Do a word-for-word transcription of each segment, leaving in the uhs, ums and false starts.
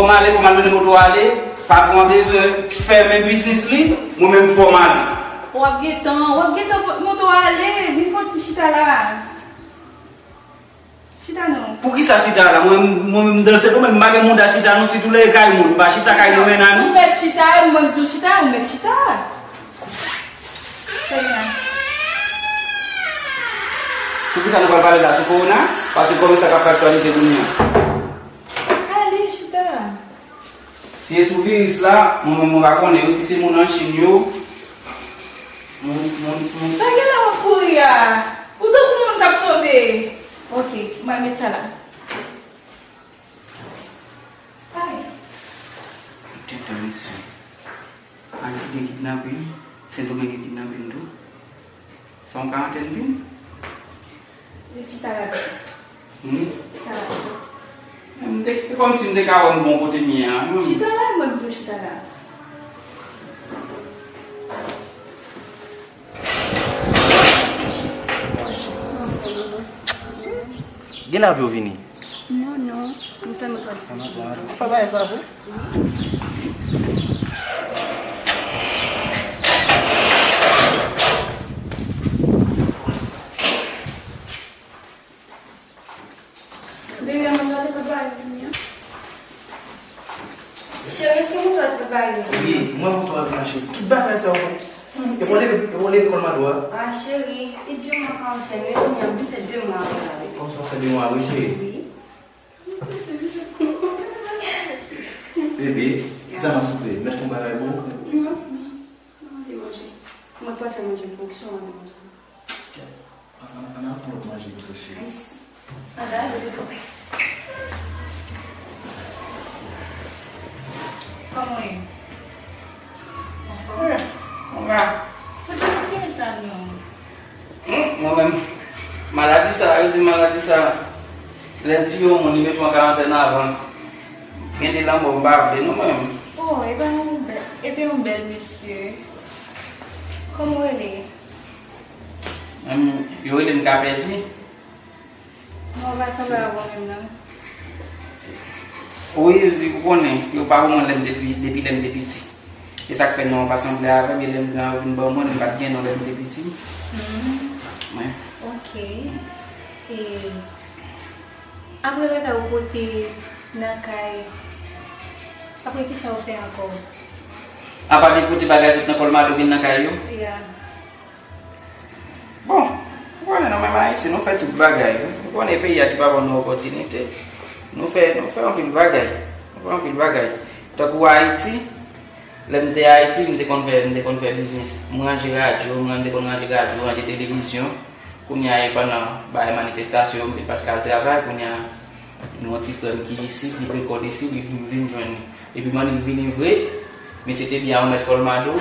M ale, fò m al mennen moto ale. Patwon an bezwen fèmen biznis li, mwen menm fò m ale. W ap gentan, w ap gentan pot moto ale, vin fò ti chita la. Chita non. Poukisa chita la? Mwen, mwen menm danse tou, men m pa gen mouda chita non, sitou lè e kay moun, m pa chita kay nan menaj nou. Ou mèt chita, e mwen di w chita, ou mèt chita. Sèlman. Poukisa nou pral pale la sou kowona? Paske kòman sa k ap fè aktyalite kounye a? Ale, chita. Si e sou viris la, mwen menm mwen pa konnen. Yo di se moun an Chin yo. Moun, moun, moun. Sa gen la w ap kouri a? Ou tankou moun k ap sove. Ok, mwen met sa la. Ay. Tenten, mesye. Ayiti gen kidnapin, Sendomeng gen kidnapin tou. Se yon karantèn vin? Li chita la. Hmm? Chita la. M te, se kòmsi m te ka wè m bon kote m ye a. Chita la, mwen di w chita la. Gen la pou yo vini. Non, non. M fè m travay. Fè bagay sa pou. Bebe, mwen gade tout bagay vini an. Cheri, èske mwen gade tout bagay vini? Wi, mwen pou twa vin achte tout bagay sa yo. E pou leve, e pou leve kòl mado a. Ah, cheri, e de mwa karantèn, men kounye a m vin fè de mwa avè l. Kòmsi w fè de mwa, wi, cheri. Wi. Bebe, kisa m ap soupe? Mèt fè yon bagay pou ou? Non, non, non, anvi manje. Mwen pral fè manje pou ou, kisa w anvi manje? Ann, ann, ann al pran lòt manje tou, cheri. Ayisyen. Ann al, ann al. Kòman w ye? Anfòm? Anba. Mwen te retire sa non. Hmm, mwen menm, maladi sa, yo di maladi sa, lè l tiye yon moun, li mete w an karantèn avan. Gen de lanmò, m pa vle non, mwen menm. Oh, e pa yon bèl, e te yon bèl mesye. Kòman w rele? Menm, yo rele m Kapèdi. Non, ou pa sanble avè w menm non. Wi, wi, ou konnen, yo pa ban mwen lè m te pi, depi lè m te piti. E sa k fè non an pa sanble avè m, e lè m gran yo vin ban mwen, m pa t gen non lè m te piti. Hmm. Wi. Ok. E apre bagay ou pote nan kay, apre kisa ou fè ankò? Apa de pote bagay sot nan Kòlmado vin nan kay yo? Ya. Bon, ou konnen nou menm Ayisyen, nou fè tout bagay, wi. Ou konnen peyi a ki pa ban nou opòtinite. Nou fè, nou fè anpil bagay. Nou fè anpil bagay. Tankou Ayiti, lè m te Ayiti, m te konn fè, m te konn fè biznis. M ranje radyo, m te konn ranje radyo, ranje televizyon. Kounye a, e pandan bagay manifestasyon yo, m te pa t ka al travay. Kounye a, gen yon ti frè m ki isit, li rekòd isit, li di m vin jwenn li. Epi m annik vini vre, misye te byen yon mèt Kòlmado.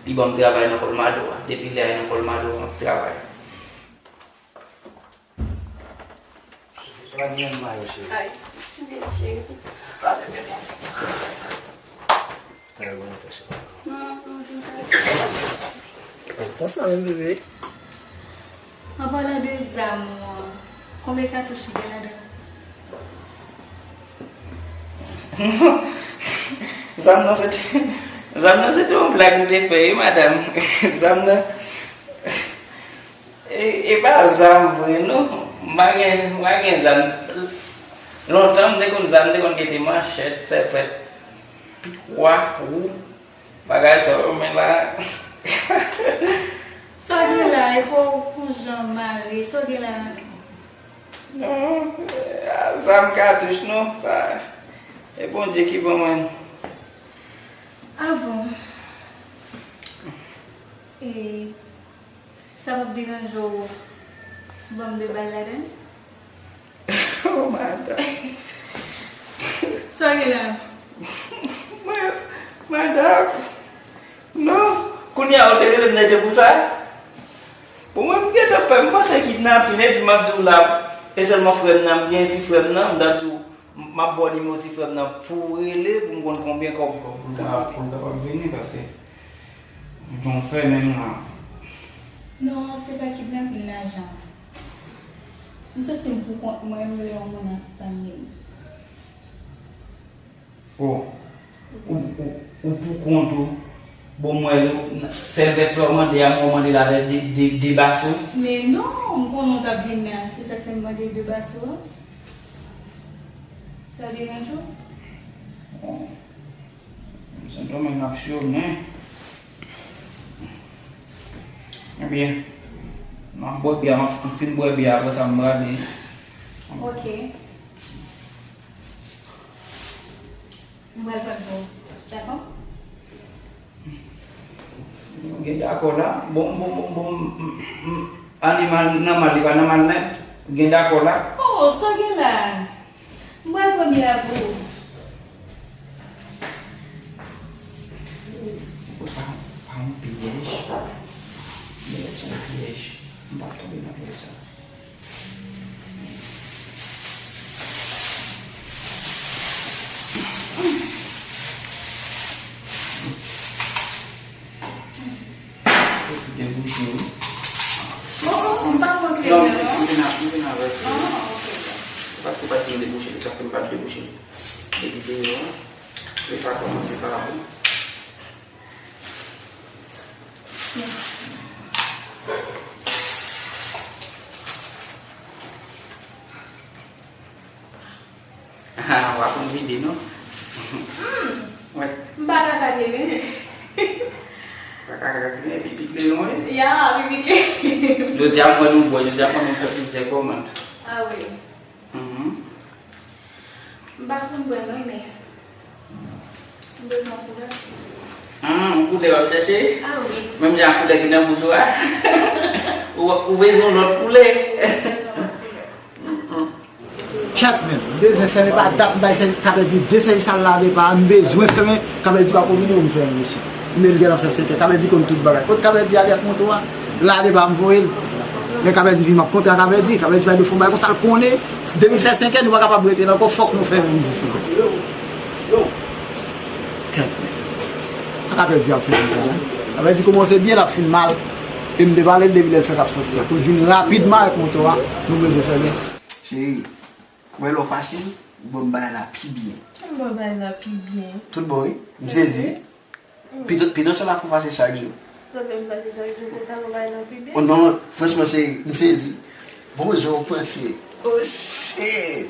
Li ban m travay nan Kòlmado a. Depi lè a, nan Kòlmado a, m ap travay. Cheri, pa gen anyen nan mayo, cheri. Ay, ti bebe cheri. Pa bebe, pa. Travay bon, cheri. Non, non, vin travay. Konsa menm, bebe. An palan de zam ou an, konbyen katouch ki gen ladan l? Zam nan se te, zam nan se te yon blag m te fè, wi, madanm. Zam nan, e, e pa zam vre, non. M pa gen, m pa gen zam. Lontan, m te konn zam, m te konn kite manchèt, sèpèt, pikwa, wou. Bagay sa yo, men la. Sa w gen la, e pou, pou jan mare, sa w gen la? Non, a, zam katouch, non, sa, e Bondye ki ban mwen. Ah bon? E sa p ap deranje w si w ban m de bal ladan l? Oh, madanm. Sa w gen la? Mwen, madanm. Non. Kounye a, ou te rele m nèg pou sa? Bon, mwen, m gentan pè. M panse kidnapin, e di m ap di w la. E sèlman frè m nan, m gen ti frè m nan, m t ap di w, m, m ap ba w nimewo ti frè m nan pou w rele, pou m konn konbyen kòb. Pou l ka, pou l kapab vini, paske m gon fè menm la. Non, se pa kidnapin lajan. M santi m pou kont mwen, m rele yon moun ak pa m ye m. Oh, ou, ou, ou pou kont ou. Bon, mwen, sèl vès la w mande a, mwen mande l avèk de, de, de baso. Men non, m konnen w t ap vin la, se sa k fè m mande de baso a. Sa deranje w? Bon, m santi m ap syonnen. Ebyen, m ap bwè byè, m ap fin bwè byè, apre sa m prale. Ok. M pral pran pou ou. Dakò? Gen dakò la. Bon, bon, bon, bon, m, m, m, animal nòmal, li pa nòmal nèt. Gen dakò la. Oh, sa w gen la? M pral pran byè a pou ou. Pa, pa yon pyèj. Men se yon pyèj. M p ap tonbe nan pyèj sa. Debouche wi. Oh, oh, m pa pran kleren non. M vin a, m vin avèk li. Ah, ok. Paske ou pa t gen debouche, se sa k fè m pa t debouche. Depi deyò a, e sa kòmanse pa bon. Ah, w ap konn vide non. Hmm. Wi. M pa ka gade men. Pa ka gade men, pipi kleren wi. Ya, pipi kleren. Jodi a mwen nou bwè, jodi a mwen nou fè plizyè kòmand. Ah wi. Mhm. M pa konn bwè non, men m bezwen koulè. Ah, yon koulè w ap chèche? Ah wi. Menm jan ak koulè ki nan bouch ou a? Ou, ou bezwen lòt koulè? Kèt men, m bezwen fèmen pa dat, m bay sèvis, kapèdi de sèvis al lave pa, m bezwen fèmen, kapèdi pa konnen m fèmen mesye. Men li gentan fè senkè. Kapèdi konn tout bagay. Kot kapèdi ale ak moto a? Lale pa m voye l. Men kapèdi vin m ap kontre ak kapèdi. Kapèdi pa di fon bagay konsa l konnen. Depi l fè senkè, nou pa kapab rete la ankò. Fòk nou fèmen biznis nou. Kèt men. Sa kapèdi ap fè konsa la? Kapèdi kòmanse byen, l ap fin mal. E m te pale l depi lè l fèk ap sòti a. Pou l vin rapidman ak moto a, nou bezwen fèmen. Cheri, wè lè w fache, ou ban m bagay la pi byen. Ou ban m bagay la pi byen. Tout bon wi. M sezi. Pito, pito se la pou pase chak jou. Pito se m pase chak jou pou ta pran bagay nan pi byen. Oh non, franchman, cheri, m sezi. Bonjou, mon cheri. Oh, shit!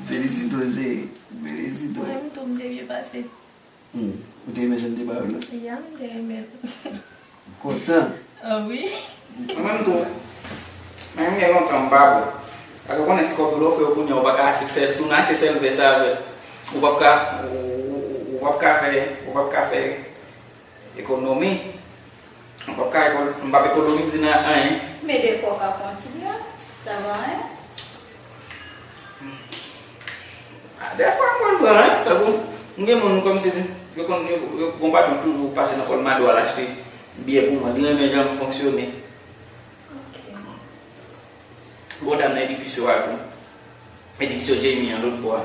Felisite w, cheri. Felisite w. Mwen menm tou, m te byen pase. Hmm. Ou te renmen jan m te ba w la? Ya, m te renmen. Kontan. Ah wi. Mwen menm tou. Mwen menm gen lontan m pa bwè. Paske w konnen ti kòb yo lè w fè yo kounye a, ou pa ka achte sèl, si w nan achte sèl vè sa avè l, ou p ap ka, ou, ou, ou, ou p ap ka fè, ou p ap ka fè ekonomi. Ou p ap ka ekon-, m p ap ekonomize nan anyen. Men defwa w ka pran ti byè, sa va anyen. Ah, dèfwa m konn pran, hein, tankou m gen moun kòmsi yo konn, yo, yo gon patwon toujou pase nan Colmado al achte byè pou mwen. Li renmen jan m fonksyone. Ok. Gon dam nan edifisyo a tou. Edifisyo Jamie an lòt bò a.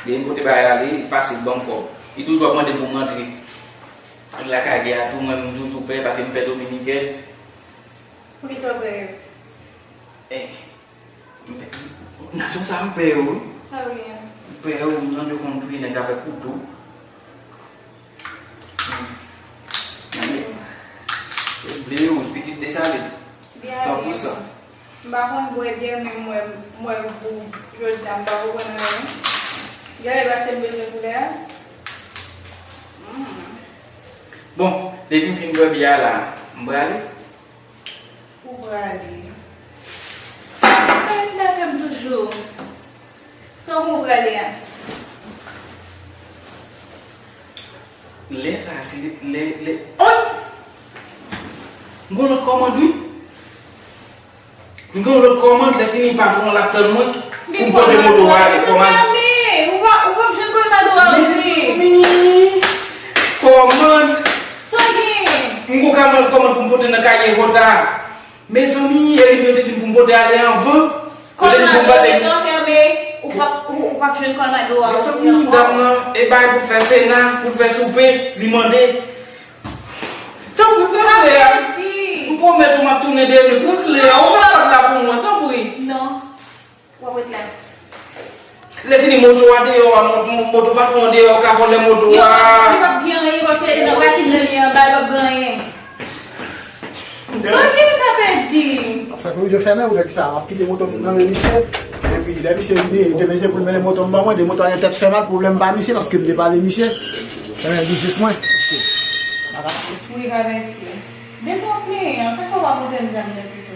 Depi m pote bagay ale, li fasil ban m kòb. Li toujou ap mande m pou m rantre. Lakay li a tou, mwen m toujou pè, paske m pè Dominikèn. Poukisa w pè yo? Eh. M pè, nasyon sa a m pè yo wi. Sa w gen? M pè yo, m tande yo konn touye nèg avèk kouto. Yo ble yo, pitit Desalin. San pou san. M pa konn bwè byè, men m wè, m wè l gou jodi a, m pa konprann anyen. Gade, paske m bezwen koulè a. Mm. Bon, depi m fin bwè byè a la, m prale. Ou prale. Sa vin lakay m toujou. Sa w prale a? Lè sa a, se lè, lè, oy! M gon lòt kòmand, wi. M gon lòt kòmand, lè fini patwon an l ap tann mwen pou m pote moto a ale kòmand. Ou pa, ou p ap jwenn kòmando a osi. Mezanmi! Kòmand! Sa w gen? M gon kòmand, kòmand pou m pote nan Calle Jota. Mezanmi, e li menm yo te di m pou m pote ale anvan. Yo te di m pou m pote. Kòmando nan fèmen, ou p ap, ou, ou p ap jwenn kòmando a osi ankò. Mezanmi, dam nan, e bay pou l fè sena, pou l fè soupe, li mande. Tanpri, pran kle a. M pwomèt ou m ap tounen dèmen. Pran kle a, ou pa kòb la pou mwen, tanpri. Non. W ap ret la. Lè fini moto a deyò a, mo- mo- moto patwon an deyò ka vòlè moto a. Li p ap gen anyen paske nan pakin nan li anba, li p ap gen anyen. Sa ki m ka pèdi? Sa pou yo fèmen ou lè ki sa, m ap kite moto m nan men misye. Epi lè misye vini, demen se pou l mennen moto m ban mwen, de moto a gen tèt fè mal, pwoblèm pa misye paske m te pale misye. Fèmen biznis mwen. Wi, pa pèdi. Depi w ap plenyen an, sa fè w pa montre m zam nan pito?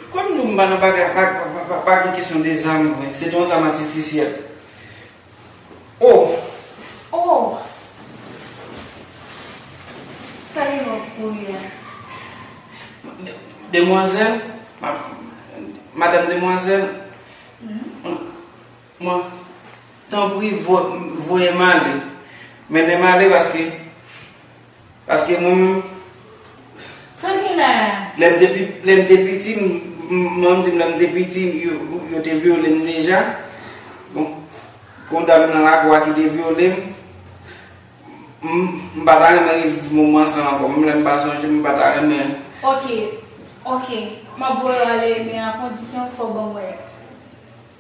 Kòm nou m pa nan bagay, pa, pa, pa, pa, pa gen kesyon de zam, vre. Se te yon zam atifisyèl. Oh! Oh! Sa gen lòt koulye a? Demwazèl, ma- madanm demwazèl, mwen, tanpri, vo- voye m ale. Mennen m ale paske Paske mwen menm, sa gen la? Lè m te pi- lè m te piti, m- m- manman m di m lè m te piti, yo, yo te vyole m deja. Bon, gon dam nan lakou a ki te vyole m. M- m pa ta renmen reviv moman sa ankò. Menm lè m pa sonje, m pa ta renmen. Ok, ok. M ap voye w ale, men a kondisyon fò w ban mwen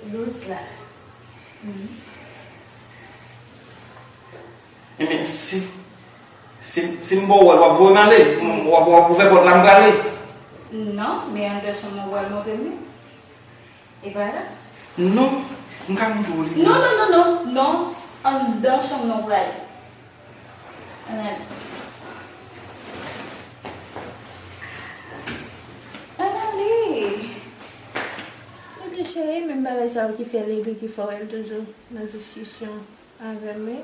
dous la. Ebyen, si, si, si m ba w wè l, w ap voye m ale? M- W ap, w ap ouvè pòt la, m prale? Non, men anndan chanm nan w pral montre m li. E pa la? Non, m ka montre w li. Non, non, non, non, non. Anndan chanm nan w prale. Ann ale. Ann ale. Ebyen, cheri, menm bagay sa yo ki fè l egri, ki fè w wè l toujou nan diskisyon avè m, wi.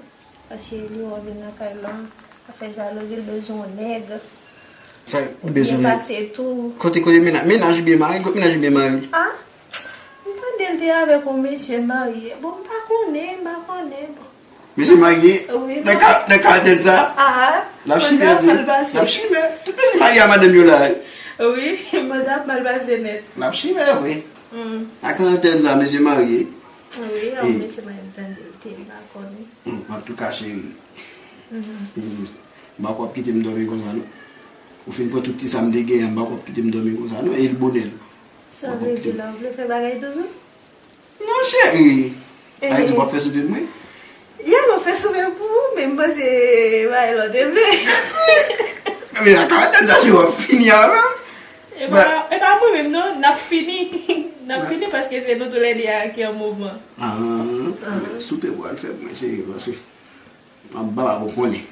Paske li wè w vin lakay la, l ap fè jalouzi, l bezwen yon nèg. Sa, ou bezwen byen pase tou. Kote, kote mennaj, mennaj oubyen mari, kote mennaj oubyen mari? Ah, m tande l te avèk yon mesye marye. Bon, m pa konnen, m pa konnen, bon. Mesye marye? Wi, nan ka, nan karantèn sa? Ah, l ap chimè, wi. L ap chimè. Tout mesye marye a madanm yo la, wi. Wi, mwen sa ap mal pase nèt. L ap chimè, wi. Nan karantèn sa, mesye marye. Wi, yon mesye marye, m tande l te, m pa konnen. Antouka, cheri. M pa kwè w ap kite m dòmi konsa, non. Ou fin pran tout ti sa m te genyen, m pa kwè w ap kite m dòmi konsa, non. E l bonè tou. Sa w vle di la, w vle fè bagay toujou? Non, cheri. Sa vle di w p ap fè soupe pou mwen? Ya, m ap fè soupe pou ou, men m panse bagay la w te vle. Men nan karantèn sa, cheri, w ap fini avè m. E pa, e pa mwen menm, non, n ap fini. N ap fini paske se nou toulède a ki an mouvman. Ah, soupe pou w al fè pou mwen, cheri, paske m ap ba w pou konnen.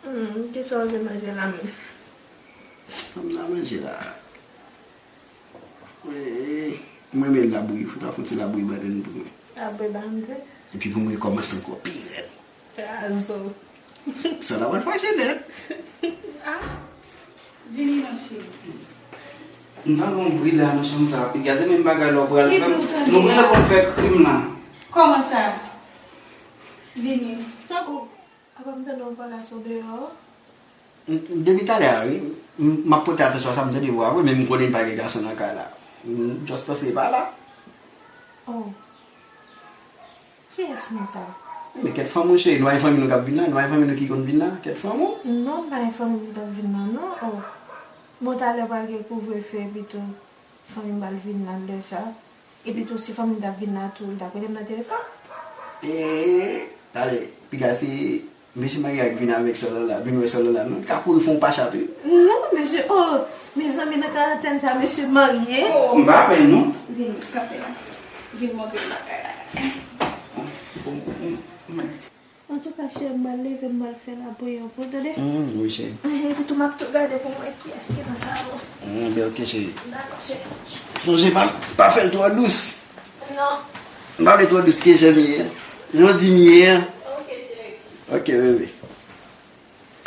Hmm, kisa w vle manje la menm? Sa m nan manje la. Wi, mwen renmen labouyi, fò ta fè yon ti labouyi bannann pou mwen. Labouyi bannann vre? Epi pou mwen kòmanse ankò pi rèd. Kraze w. Sa la pral fache nèt. Ah, vini non, cheri. M tande yon bri la nan chanm sa, piga se menm bagay la w pral fè m. Nou pral konn fè krim la. Kòman sa? Vini. Tankou, apa m tande yon vwa gason deyò? M- m- Depi talè a, wi. M- M ap pote atansyon a sa m tande vwa vre, men m konnen pa gen gason nan kay la. M just panse e pa la. Oh. Kiyès moun sa? Men kèt fanm ou, cheri, nou pa gen fanmi nou k ap vin la, nou pa gen fanmi nou ki konn vin la, kèt fanm ou? Non, m pa gen fanmi m k ap vin la, non. Oh. Bon, talè pral gen kouvrefe, epi tou, fanmi m pral vin la lè sa. Epi tou, si fanmi m t ap vin la tou, li t ap rele m nan telefòn. E, talè, piga se mesye marye a k vin avèk sè Lala, vin wè sè Lala, non? Li ka kouri fè yon pa chat, wi. Non, mesye, oh, mezanmi, nan karantèn sa, mesye marye. Oh, m pa pè, non. Vin, kanpe la. Vin montre m bagay la. Antouka, cheri, m pral leve, m pral fè labouyon pou ou, tande? Mm, wi, cheri. Epi tou, m ap tou gade pou m wè kiyès ki nan salon. Mm, ben, ok, cheri. Dakò, cheri. Sonje pa, pa fè l twò dous. Non. M pa vle twò dous ke jan m ye a. Jan w di m ye a. Ok, cheri. Ok, bebe.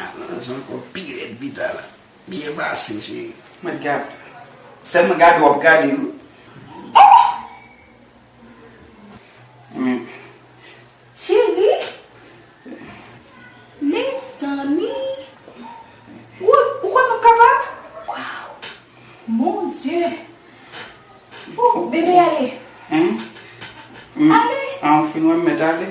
Ah, non, se ankò pi rèd pita la. Byen pase, cheri. Mwen gad. Sèlman gade w ap gade l, wi. Oh! Men. Cheri, mezanmi, ou, ou kwè m ap kapab? Waw, mon Dieu. Oh, bebe, ale. Hein? Mm. Ale. Ah, ou fin wè m mèt ale?